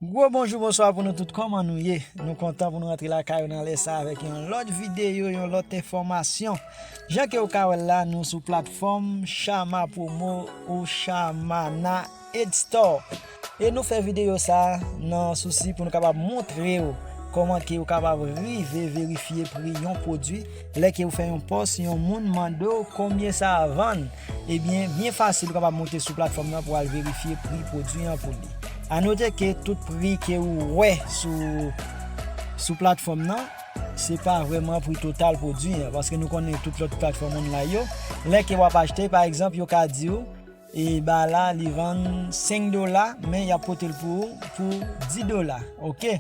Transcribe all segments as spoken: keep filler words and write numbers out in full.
Gwo bonjou, bonswa pou nou tout. Kòman nou ye? Nou kontan pou nou rantre lakay ou nan lè sa avèk yon lòt videyo, yon lòt enfòmasyon. Jan ke ou ka wè l la, nou sou platfòm Chama Promo ou Chamana Ed Store. E nou fè videyo sa nan sousi pou nou kapab montre w kòman ke ou kapab rive verifye pri yon pwodui lè ke ou fè yon pòs, yon moun mande w konbyen sa a vann. Ebyen, byen fasil, ou kapab monte sou platfòm nan pou al verifye pri pwodui an pou li. A note ke tout pri ke ou wè sou, sou platfòm nan, se pa vrèman pri total pwodui an, paske nou konnen tout lòt platfòm online yo, lè ke w ap achte, pa egzanp, yo ka di w, e ba la, li vann senk dola, men y ap pote l pou ou pou dis dola, oke?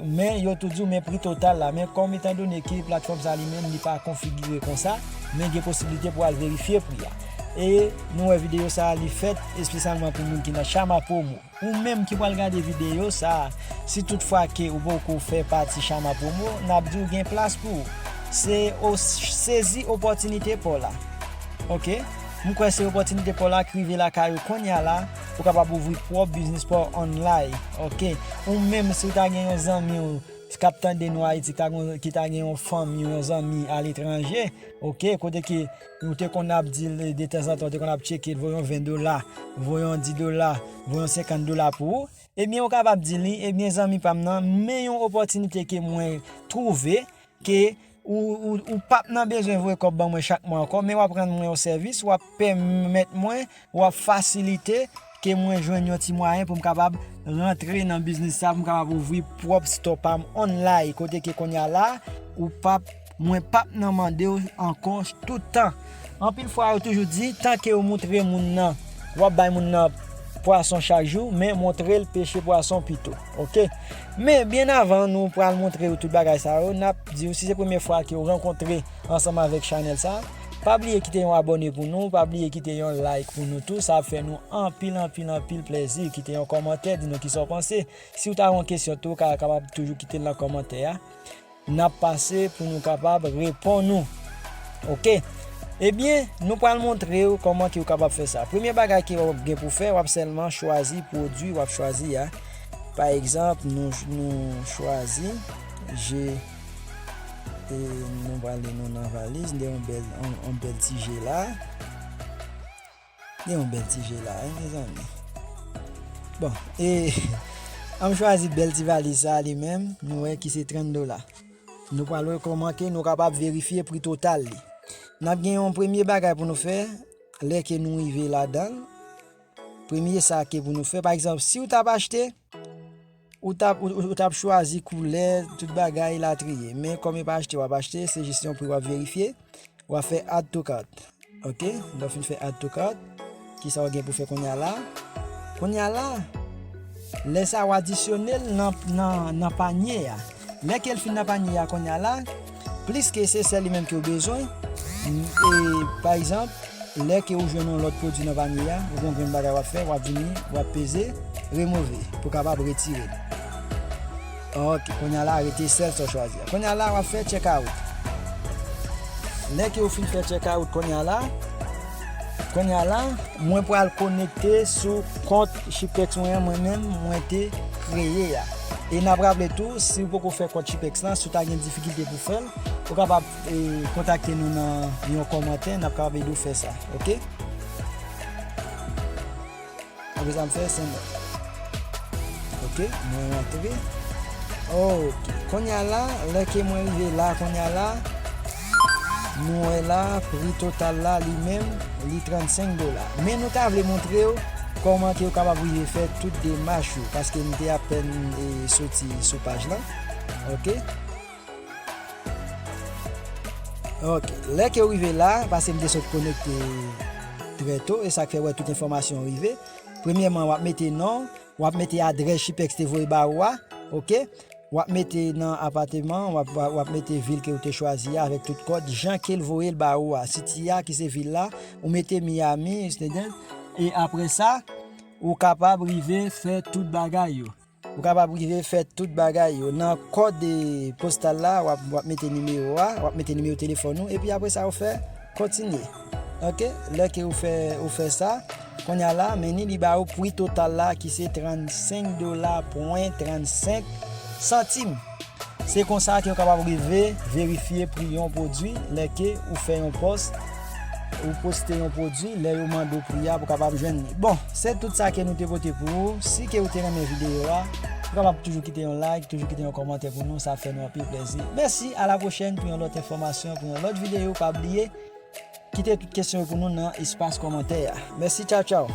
Men yo tou di w, men pri total la. Men kòm etan done ke platfòm sa li menm, li pa konfigire konsa, men gen posiblite pou al verifye pri a. E nou wè videyo sa a, li fèt espesyalman pou moun ki nan Chama Promo. Ou menm ki pral gade videyo sa a, si toutfwa ke ou poko fè pati Chama Promo, n ap di w gen plas pou ou. Se o, sezi opòtinite pa w la. Oke? M kwè se opòtinite pa w la ki rive lakay ou kounye a la, ou kapab ouvri pwòp biznis pa w online. Oke? Ou menm, si w ta gen yon zanmi w k ap tande nou Ayiti, ki ta gen, ki ta gen yon fanmi, yon zanmi aletranje, oke, kote ke ou te konn ap di l, detanzantan, ou te konn ap tcheke l, voye yon ven dola, voye yon dis dola, voye yon senkant dola pou ou, ebyen, ou kapab di li, ebyen, zanmi pa m nan, men yon opòtinite ke mwen twouve, ke ou, ou, ou p ap nan bezwen voye kòb ban mwen chak mwa ankò, men w ap rann mwen yon sèvis, w ap pèmèt mwen, w ap fasilite ke mwen jwenn yon ti mwayen pou m kapab rantre nan biznis sa, pou m kapab ouvri pwòp store pa m online, kote ke kounye a la, ou p ap, mwen p ap nan mande w ankò tout tan. Anpil fwa, yo toujou di, tanke ou montre moun nan, w ap bay moun nan pwason chak jou, men montre l peche pwason pito. Oke? Men byen avan nou pral montre w tout bagay sa yo, n ap di w, si se premye fwa ke w rankontre ansanm avèk chanèl sa, pa bliye kite yon abòne pou nou, pa bliye kite yon like pou nou tou, sa ap fè nou anpil, anpil, anpil plèzi. Kite yon kòmantè, di nou kisa w panse. Si w ta gen yon kesyon tou, w ka kapab toujou kite l nan kòmantè a. N ap pase pou nou kapab reponn ou. Oke. Ebyen, nou pral montre w kòman ke w kapab fè sa. Premye bagay ke w ap gen pou fè, w ap sèlman chwazi pwodui w ap chwazi a. Pa egzanp, nou, nou chwazi je, e nou pral li nou nan valiz, de yon bèl, yon, yon bèl ti je la. Gen yon bèl ti je la, wi, mezanmi. Bon, e, an m chwazi bèl ti valiz sa li menm, nou wè ki se trant dola. Nou pral wè kòman ke nou kapab verifye pri total li. N ap gen yon premye bagay pou nou fè, lè ke nou rive ladan l. Premye sa ke pou nou fè, pa egzanp, si w t ap achte, ou t ap, ou, ou t ap chwazi koulè, tout bagay, latriye. Men kòm e pa achte w ap achte, se jis yon pri w ap verifye. W ap fè add to cart. Oke, lè w fin fè add to cart, kisa w gen pou fè kounye a la? Kounye a la, lè sa w adisyone l nan, nan, nan panye a. Lè ke l fin nan panye a kounye a la, plis ke se sèl li menm ke w bezwen, e, pa egzanp, lè ke w jwenn yon lòt pwodui nan panye a, ou gen yon grenn bagay w ap fè, w ap vini, w ap peze, remove, pou kapab retire l. Ok, kounye a la, rete sèl sa w chwazi a. Kounye a la, w ap fè check out. Lè ke w fin fè check out kounye a la, kounye a la, mwen pral konekte sou kont Shipex mwen an, mwen menm, mwen te kreye a. E n ap raple tou, si w poko fè kont Shipex lan, si w ta gen difikilte pou fè l, ou kapab, e, kontakte nou nan yon kòmantè, n ap kapab ede w fè sa, ok? Apre sa, m fè send. Ok, mwen rantre. Ok, kounye a la, lè ke mwen rive la, kounye a la, nou wè la, pri total la, li menm, li trannsenk dola. Men nou ta vle montre w kòman ke w kapab rive fè tout demach ou, paske m te apèn, e, soti sou paj lan. Ok? Ok, lè ke w rive la, paske m te sot konekte trè to, e sa k fè w wè tout enfòmasyon rive. Premyèman, w ap mete non, w ap mete adrès Shipex te voye ba ou a, ok? W ap mete nan apateman, w ap, w ap mete vil ke w te chwazi a avèk tout kòd, jan ke l voye l ba ou a. City a, ki se vil la, ou mete Miami, Estates, e apre sa, ou kapab rive fè tout bagay yo. Ou kapab rive fè tout bagay yo. Nan kòd, e, postal la, w ap, w ap mete nimewo a, w ap mete nimewo telefòn ou, epi apre sa, ou fè kontinye. Ok, lè ke ou fè, ou fè sa, kounye a la, men ni li ba ou pri total la ki se trannsenk dola pwen trannsenk santim. Se konsa ke ou kapab rive verifye pri yon pwodui lè ke ou fè yon pòs, ou poste yon pwodui, lè yo mande w pri a pou kapab jwenn li. Bon, se tout sa ke nou te pote pou ou. Si ke ou te renmen videyo a, ou kapab toujou kite yon like, toujou kite yon kòmantè pou nou, sa fè nou anpil plezi. Mèsi, a la pwochèn pou yon lòt enfòmasyon, pou yon lòt videyo. Pa bliye, kite tout kesyon yo pou nou nan espas kòmantè a. Mèsi, tchaw tchaw.